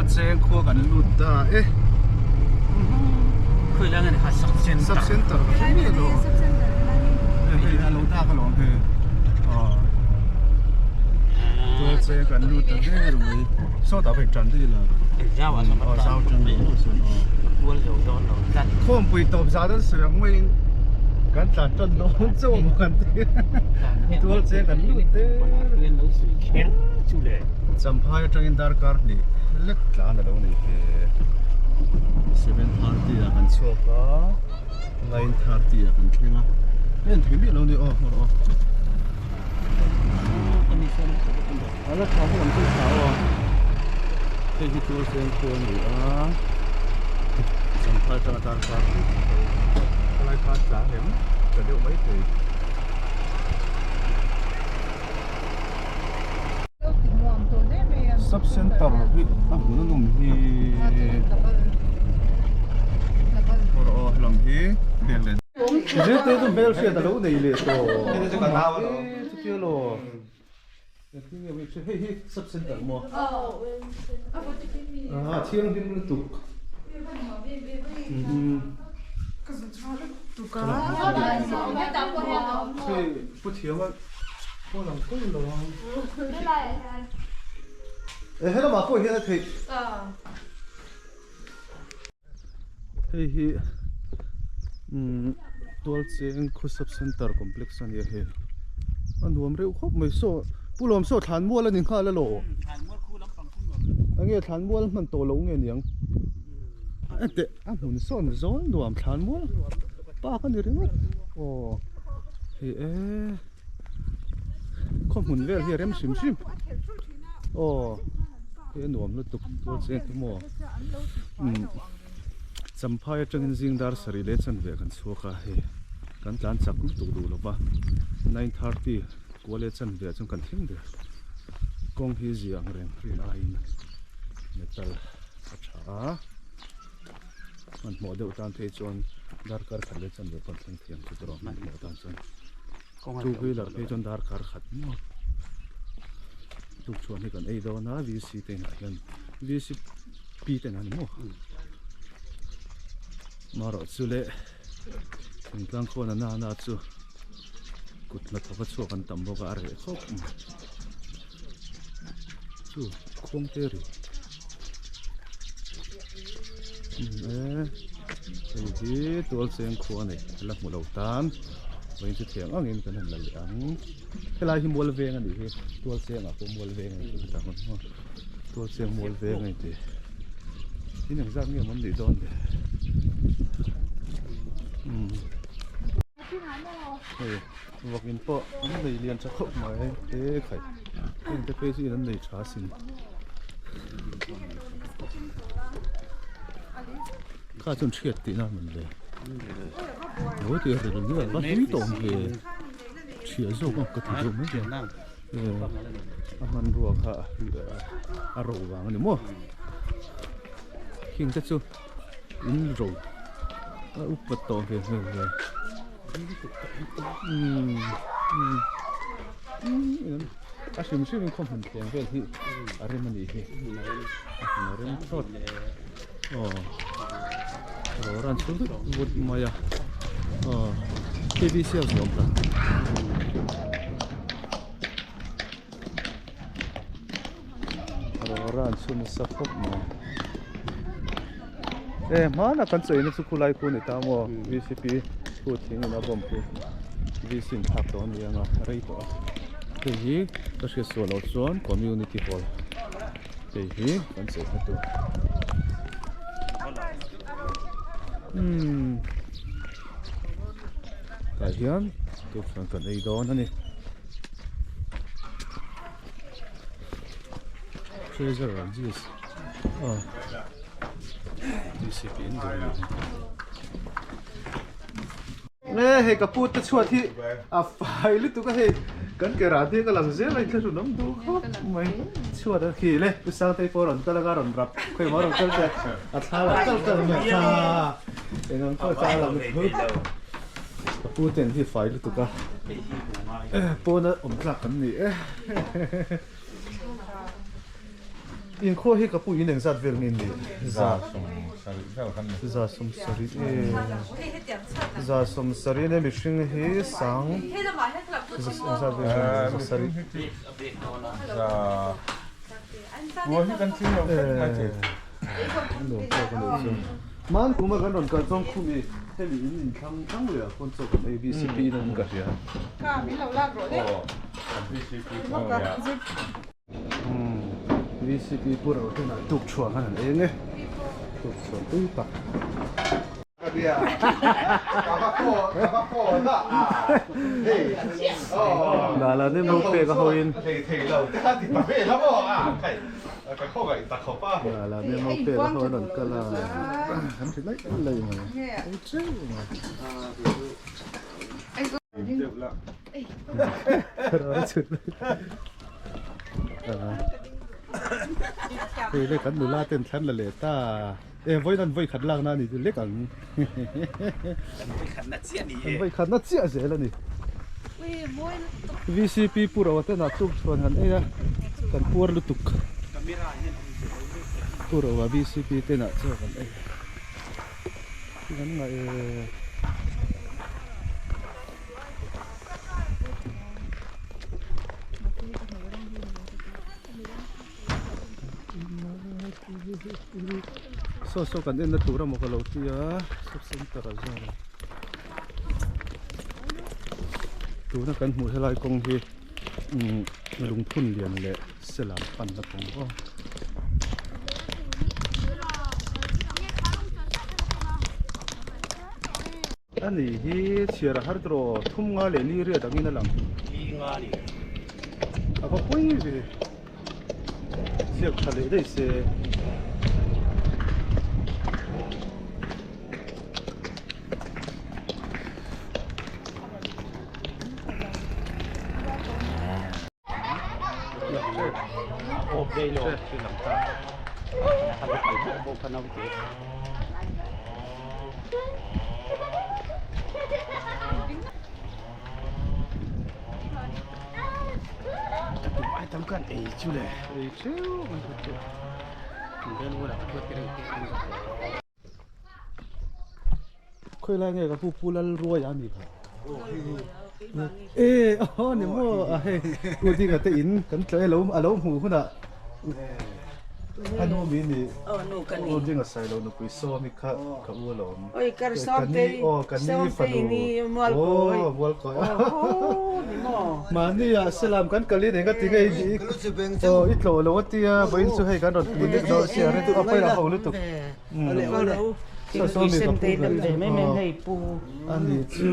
Tualcheng khua kan lut ta e. Khawi lai nge ni kha sub center. Sub center ka hre miah lo. Hei a lo dak alawm hei. Aw. Tualcheng kan lut ta ber mai. Sawtah pawh in tan daih ila. Zau ah sawn Aw zau tan daih lo chuan aw. Kual zo dawn lo tlat. Khawmpui tawp zat an sawi ang maiin kan tlan tan dawn chauh a maw kan ti. Tualcheng kan lut der. Champhai atangin darkar hnih lek tlan a lo ni he. 7:30 ah kan chhuak a, 9:30 ah kan thleng a. Hei an thei miah lo ni aw hawr aw. A la tha hlawm chu tha aw. Hei hi Tualcheng khua a ni a. Champhai atanga darkar hnih helai kha tlang em ta deuh mai thei. Sub center hi a hmun a nawm hi awr aw helam hi biak leh zirte chu hmel hriat a lo nei leh tawh e chutia law engtin nge mih hei hi sub center maw a thianghlim lutuk hei Pu Thiama pawh lang kawlh lo ang. E helamah pawh hian a theih. Hei hi umm Tualcheng khaw sub center complex a nia hei. A nuam reuh khawp mai saw Pu Lawm saw thlanmual a ni nghal elaw? Enge thlanmual hman tawh loh nge niang? Enteh a hmun sawn zawl nuam thlanmual park a ni ringawt aw hei e khaw hmun vel hi a rem hrim hrim aw hei a nuam lutuk tual cheng te maw umm champhai atangin zing dar sarih leh chanve kan chhuak a hei kan tlan chak lutuk duh lova 9:30 kual leh chanve ah chuan kan thleng der kawng hi zia ang reng rin aiin metal. A tha a, hmanhmawh deuh tan phei chuan darkar khat leh chanve pawh an thleng thiam chu tawh hmanhmawh tan chuan two wheeler phei chuan darkar khat maw tukchhuan hi kan ei dawn a VC te inah hian VC P te inah a ni maw marawh chu leh thingtlang khawn a nana chu kut hnathawk a chhuak an tam bawk a a reh khawp mai chu khuang te ri e hei hi tualcheng khua a ni la hmu lo tan vawiin chu thiang angin kan han la leh ang helai hi mual veng a nih hi tualcheng ah pawh mual veng a ni tih ang maw tualcheng mual veng a ni tih in engzat nge maw an nih dawn le umm. Hei vawk in pawh an nei lian tha khawp mai e khai heng te phei chu in an nei tha asin kha chuan hriat tihna a man ve lo ti a ri ri a va hlui tawh awm ve chhia zawk a ka ti deuh mai hian a hmanrua kha a ro vang a ni maw khing te chu. In ro a upa tawh ve hmel ve umm umm umm a hrim hrim in khaw hmun thleng vel hi a rem a nih hi a hmun a rem thlawt aw rawra an chhung vut vut mai a aw K_B_C a zuam ta. Rawra an chhun nasa khawp mai e hmana kan chawina chu khulai khu a ni ta maw V_C_P khu thing in a bawm khu V_C in thlak tawh a ni ang a rei tawh a hei hi ka hriat suah loh chuan community hall hei hi kan chawina tur umm tah hian tukverh kan ei dawn a ni. Treasure of Zeus aw GCP in dawr ni nge hei ka pu te chhuat hi a fai lutuk a hei kan ke rah te ka lang zel a inthlahrun awm duh khawp mai chhuat a khi le u Sangtei pawh a rawn kal anga a rawn rap khawi maw a rawn kal te a thla lah kal kal mai a eng ang pawh chu a lang thu. Ka pu ten hi fai lutuk a pawna awm tlak kan ni e. Inkhua hi ka pu in engzat vel nge ni? Za za sawm sarih e. Za sawm sarih ania mihring hi sang za engzat vel nge ni? Za sarih. Nuam tawk a nih chu. Hman kuma kan rawn kal chuan khumi hemi in inthlang thlang leh ah khawn chaw kan ei VCP in an ka hria. VCP pu rau ten ah tuk chhuah khan an eng e tuk chhuah tui tak. Nala nem lo pek a ho in Nala nem lo pek a ho an rawn kal a kan ti laih laih mai ei teuh mai. Hei le kan nula ten thlan la leh ta e vawiin an vawi khat lak na a ni chu lek ang Kan vawi khat na chiah ni e kan vawi khat na chiah zel a ni VCP pu ro ten ah tuk chuan han ei a kan puar lutuk pu ro a VCP ten ah chaw kan ei kan ngaih e. Saw saw kan en na tur emaw ka lo ti a sub center ah zawk a tuna kan hmuh helai kawng hi umm lungphun lian leh selam panna kawng aw. A ni hi chhiar a har tawh thum nga leh li riat angin a lang. Li nga ni. A va pawi ve. Ziak tha leh daih se. Khawilai nge ka pu pu lal ruai a ni kha e aw ni maw a hei pu dinga te in kan tlawh e lo a lo hmuh hunah a nu mi ni pu dinga sailo nupui sawmi kha ka u alawm ka ni aw ka ni fanu aw mualkawi mahni ah selam kan kal in eng a ti nge aw i tlawh lo a tia vawiin chu hei kan rawn clinic dawn sia a pawi a ho lutuk. Ani chu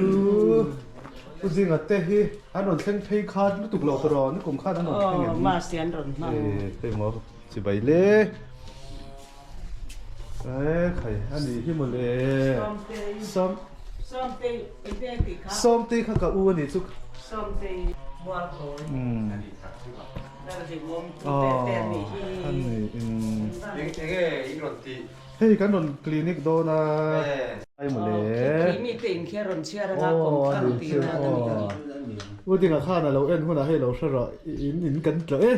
u Zinga te hi an rawn thleng phei khat lutuk lo tawh ni kum khan an rawn thleng em ni emaw chibai le e khai ani hi mawle sawm sawmtei kha ka u ani chu Hei kan rawn clinic dawn a ai mawle U Dinga khan a lo en hunah hei lo hre rawh in in kan tlawh e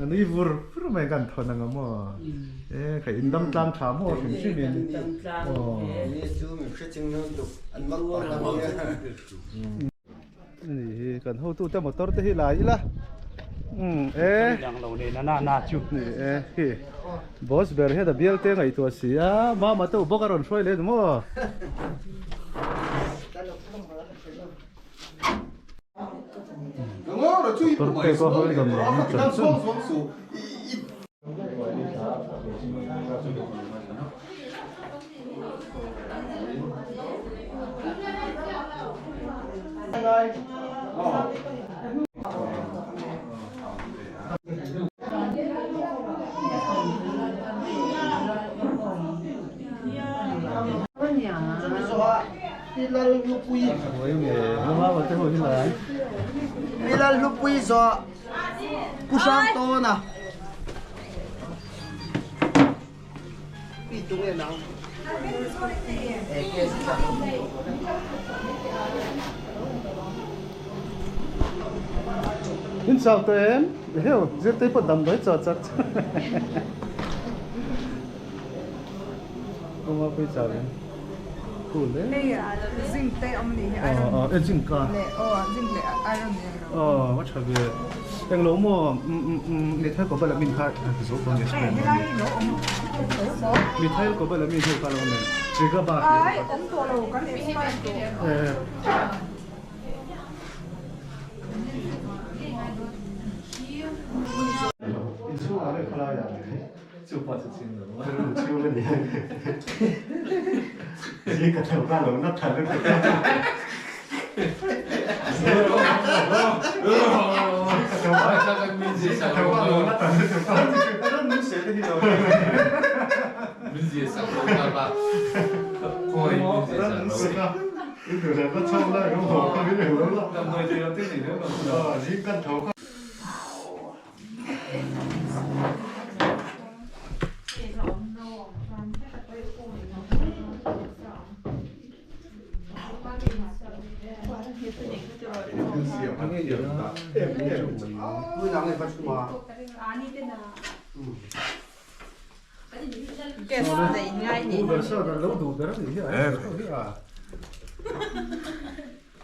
a nui vur vur mai kan thawn ang a maw e kha in dam tlang tha maw hrim hrim in Ani hi kan hotute motor te hi la ila umm e dang lo nei na na na chu ni e hi boss ber hian a bial te ngaihtuah si a mama te u bawk a rawn hruai leh ni maw. Motor te pawh hawi dam lo ang chan chan. Pu Hrang Tawna Pi tung e nau In chau tawh em? Eheu, zirtei pawh damdawi chaw char char. Awma pawh i chau em? Cool e. Hei zinc te awm ni hi iron. Aw aw zinc ka. Leh aw zinc leh iron ni ang lo. Aw va tha ve. Eng lo maw methyl cobalamin kha zo tawh ni spray. Helai hi lo awm Methyl cobalamin hi kha lo awm em? Trigaba. Ai awm tawh lo kan expire tawh. Inchhungah leh khawlaiah chu pawh chu ching lo a. Chhung a ni. Zing ka tho kha lo na tha lutuk.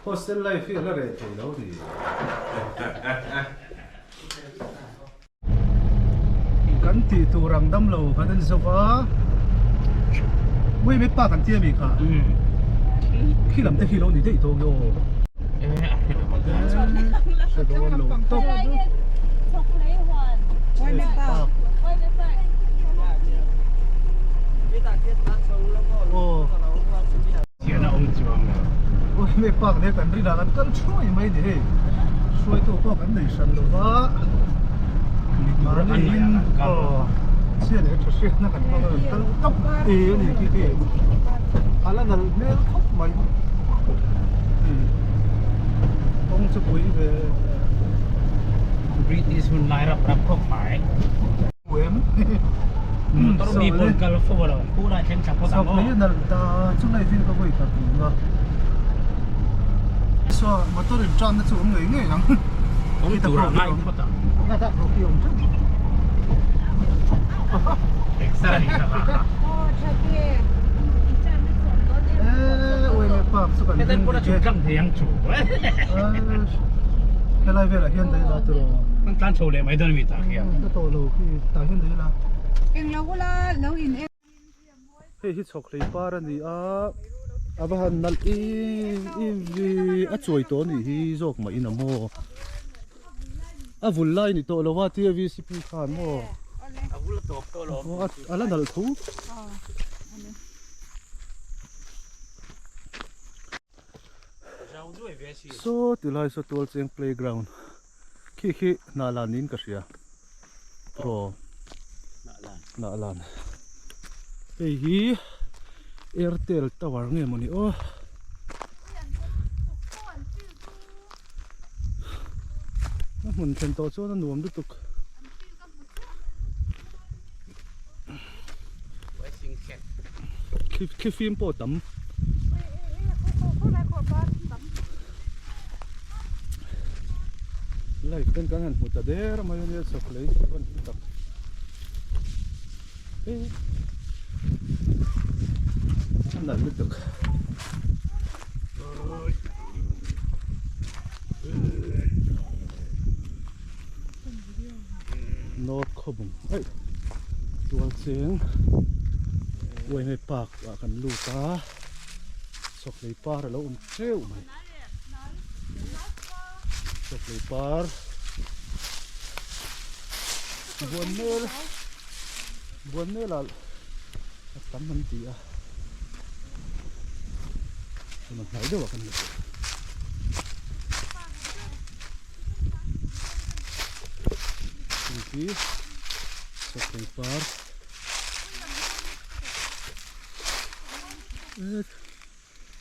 Hostel life hi a la reh thei lo ni. Kan tih tur ang dam lo kan en zo va Ui mit pa kan tia mi kha khi lam te khi lo ni daih tawh nge aw hre dawn lo tawp Aw hemi park leh kan rinah kan kal thuai mai ni hei hruaitu pawh kan nei hran lo va mahniin aw chhia leh tha hriatna kan hmang a kan kal tawp e a ni khi khi a la nalh hmel khawp mai kawng chu pui ve British hun lai rap rap khawp mai. Motor mi pawn kal fo lo khu lai thleng thla phawt ang aw. Chawhmeh nalh ta chu lai vin ka vawi tak ning a. So motor in tan na chu awm ngei ngei ang. Awm tur a ngai phawt ang. Nga ta roki awm teuh. Extra ni kha. Aw tha te. Eh ui me park chu kan Hetan pawh a chhuk tlang thei ang chu. Helai velah hian dai la tiraw. Kan tlan chho leh mai dawn mi tah khian. Ka tawh lo khi tah hian dai la. Englo ula lo in en. Hei hi chhawkhlei par a ni a, a va han nalh em em ve a chuai tawh a nih hi zawk mah in a maw. A vul lai ni tawh lo a tia VCP khan maw. A vul a tawp tawh lo. A la nalh tho. Saw ti lai saw tual cheng playground khi khi hnah lan niin ka hria raw hnah lan hei hi airtel tower nge mawni aw a hmun thlen tawh chuan a nuam lutuk. Thli fim pawh a tam. Light ten kan han hmu ta der mai a nia chhawk lei tih pawh an hmu tak. A nalh lutuk. North Khawbung aih tual cheng Uaimei park ah kan lut a chawkhlei par a lo awm teuh mai chawkhlei par buan mel buan mel ah a tam an ti a tunah hnai deuh ah kan lut. Hei hi chawhmeh par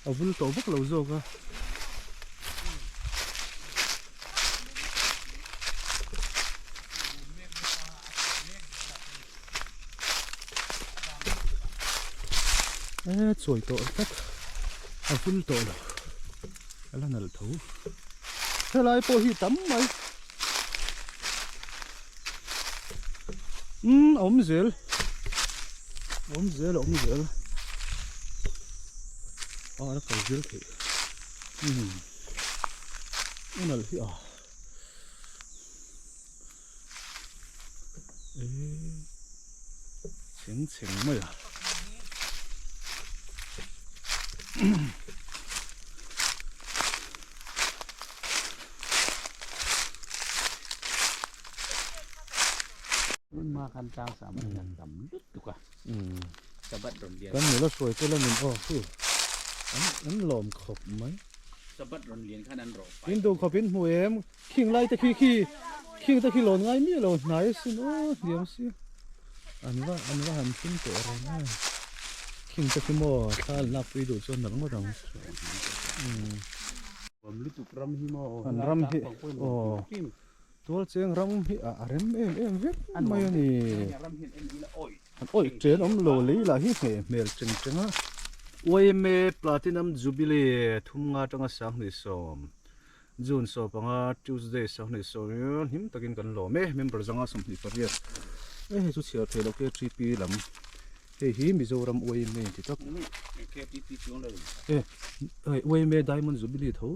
a vul tawh vak lo zawk a. E chawi tawh tlat a vul tawh lo a la nalh tho. Helai pawh hi tam mai. Umm a awm zel a awm zel a awm zel a la kal zel theih umm a nalh hi a eh chheng chheng mai a. Kan nula hruai te lamin aw chu an lawm khawp mai. In duh khawp in hmu em khing lai te khi khi khing te khi lawn ngai miah lo hnai asin aw hniam si an va an va han hlim tawh reng a khing te khi maw thla an lak pui duh chuan nalh ngawt ang. An ram hi aw. Tualcheng ram hi a rem em em vek mai a ni. An awih chen awm lo lei lah hi hneh hmel cheng cheng a. YMA Platinum Jubilee thum nga atanga 2010 June 15 Tuesday 20 hlim takin kan lawm e. Member zanga 28 e hei chu chhiar theih loh KTP lam hei hi Mizoram YMA inti tak e YMA Diamond Jubilee tho.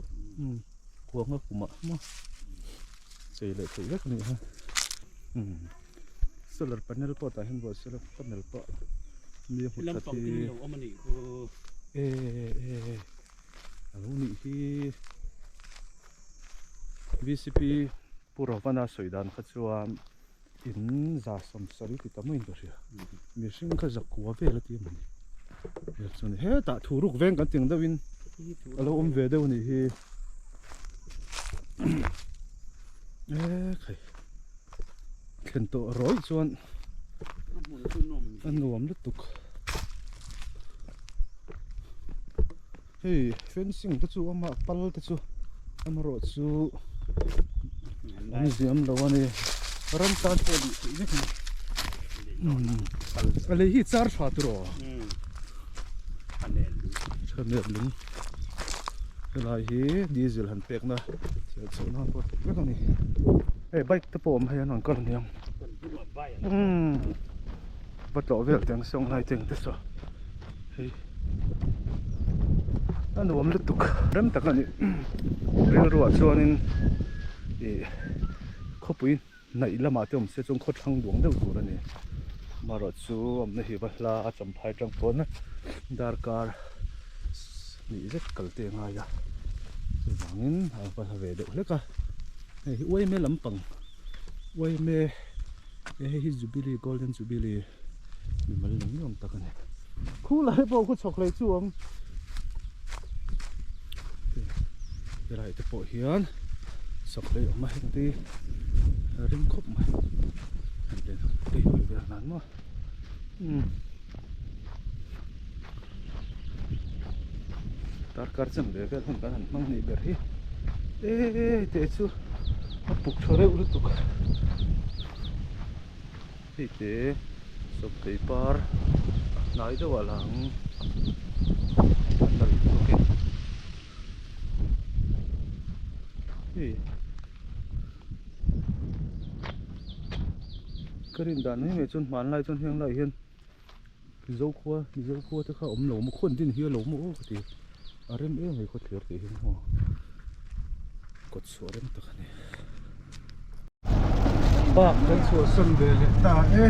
Kuanga kumah maw chei leh theih vek a nih kha umm solar panel pawh tah hian buah solar panel pawh mi a hmu that hi e e a lo nih hi vcp pu Ravana sawi dan kha chuan in za sawmsarih ti ta maiin ka hria mihring kha zakua vel a ti a mawni chuan hetah thu ruk veng kan ting deuhin a lo awm ve deuh a nih hi e khai thlen tawh rawih chuan a nuam lutuk hei fencing te chu amah pal te chu amaherawh chu an ziam lo a ni ram tan pawh luh theih vek a ni a lei hi char tha tur aw tha lung helai hi diesel han pek na thil chhoh nan pawh theih vek a ni hei bike te pawh awm hei an rawn kal aniang umm va tlawh vel teng sawng lai teng te saw hei a nuam lutuk rem tak a ni rilruah chuanin ih khawpui hnaih lamah te awm se chuan khawthlang duang deuh tur a ni amaherawh chu awmna hi va hla a champhai tang pawn darkar hnih zet kal te a ngai a chuvangin a va hla ve deuh hlek a hei hi uaime lampang uaime hei hi jubilee golden jubilee mimal lung ni awm tak a ni khu lai pawh khu chhawk hlei chu awm helai te pawh hian chhawk hlei awm a heng te ring khawp mai tei hawi vel nan maw umm darkar chem ve vel hun kan han hmang nih ber hi e teh chu a puk tha reuh lutuk. Hei te sawmthei par hnai deuh ah lang a nalh lutuk e hei ka rin dan mai mai chuan hmanlai chuan heng lai hian mizo khua mizo khua te kha awm lo maw khawn din hi a lo maw aw ka ti a rem em mai khawthlir tih hi maw kawt chhuah rem tak a ni. Park kan chhuahsan ve leh ta e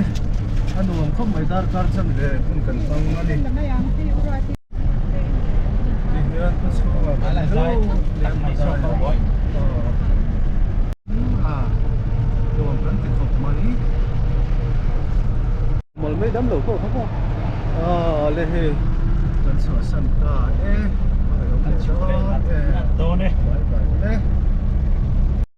a nuam khawp mai darkar chan ve hun kan hmang a ni ti hian khaw chhungah kan lut leh a nuam kan ti khawp mai mawlh mai dam lo pawh kha maw a le hei kan chhuahsan ta e dawn e bye bye le.